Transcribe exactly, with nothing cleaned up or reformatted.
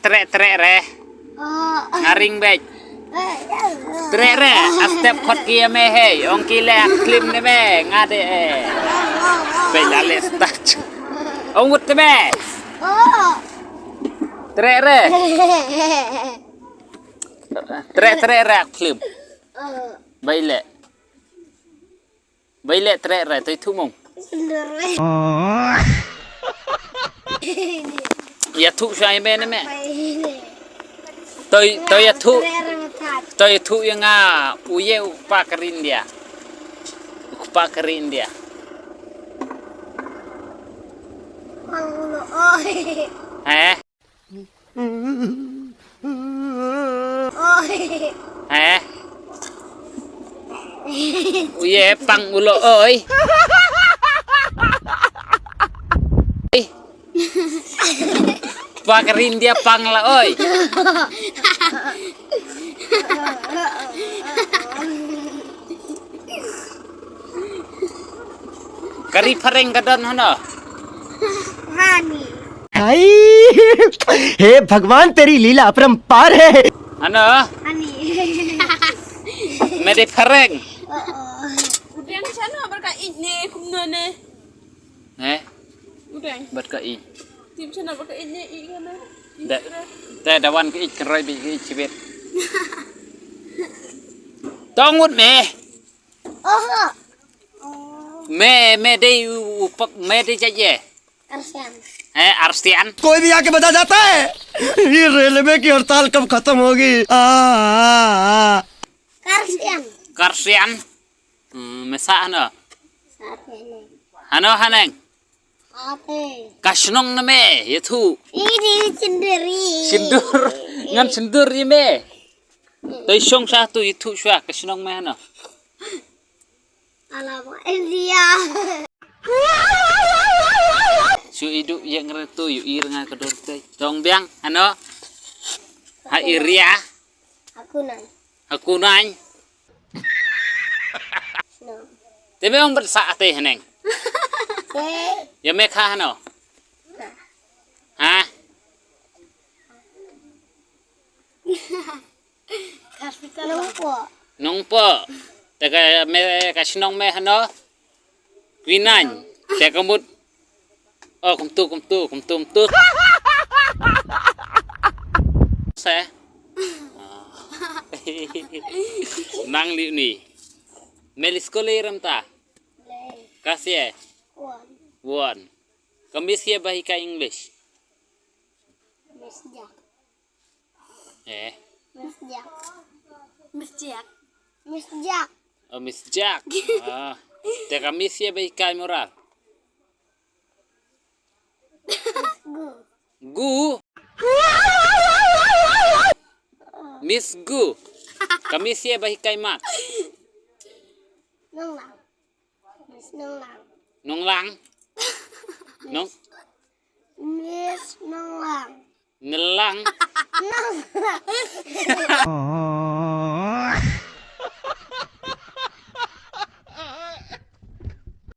Treh treh re. Nga ring beit. Treh re. A step khot ki ïa me hei. Ong ki leh ak klim ne me. Nga de eh. Beit la leh stach. Ong wut te me. Treh re. Treh treh re ak klim. Beit leh. Beit leh treh re, to ïathuh mung. Ïathuh sha ïa me ne me. To, to ïathuh. To ïathuh ïa nga u ye u kpa ka ri India. U kpa ka ri India. He? He? U ye pang u lo oi. Pang rin dia pang la oi. Ka ri phareng ka don hano? Hani. Hai, हे भगवान, तेरी लीला अपरंपार है। Hano? Hani. Me dei phareng. Udah sana berka ini kumno ne? Eh? Udah. Berka i. Tim sana berka ini i kana. Da, da wan ka i kan roi bi ka i chibit. Tong ut me. Oho. Me, me dei u, u pok, me dei jait ye. Arsian. Eh, Arsian. कोई भी आके बता जाता है। ये रेलवे की हड़ताल कब खत्म होगी? आ, आ, आ। Karsian. Karsian. Hmm, me sah hano. Sah hano. Hano haneng. Ate. Ka shnong na me, ïathuh. Ini sendiri. Shindur. Ngan shindur ïa me. Toi shong sha tu ïathuh shwa ka shnong me hano. Alamak, India. Shu idu ïa ngretu yu ir nga ka dur tei. Tong biang hano. Ha iria. Aku nan. Aku nan. No. Te me ong bat sa ate haneng. Te. Ya me kha hano. Ha? Nongpo. Nongpo. Te ka me ka shnong me hano. Kwinang. Te ka mut. Oh, kumtu, kumtu, kumtu, kumtu. Se. Nang liu ni. Me li skul i rem ta. Kas ye. Wan. Wan. Ka miss ye ba hikai English. Miss Jack. Eh. Miss Jack. Miss Jack. Miss Jack. Oh, Miss Jack. Ah. Te ka miss ye ba hikai moral. Gu. Gu. Miss Gu. Ka miss ye ba hikai mat. Nonglang. Miss Nonglang. Nonglang. Nong. Miss Nonglang. Nelang. Nonglang.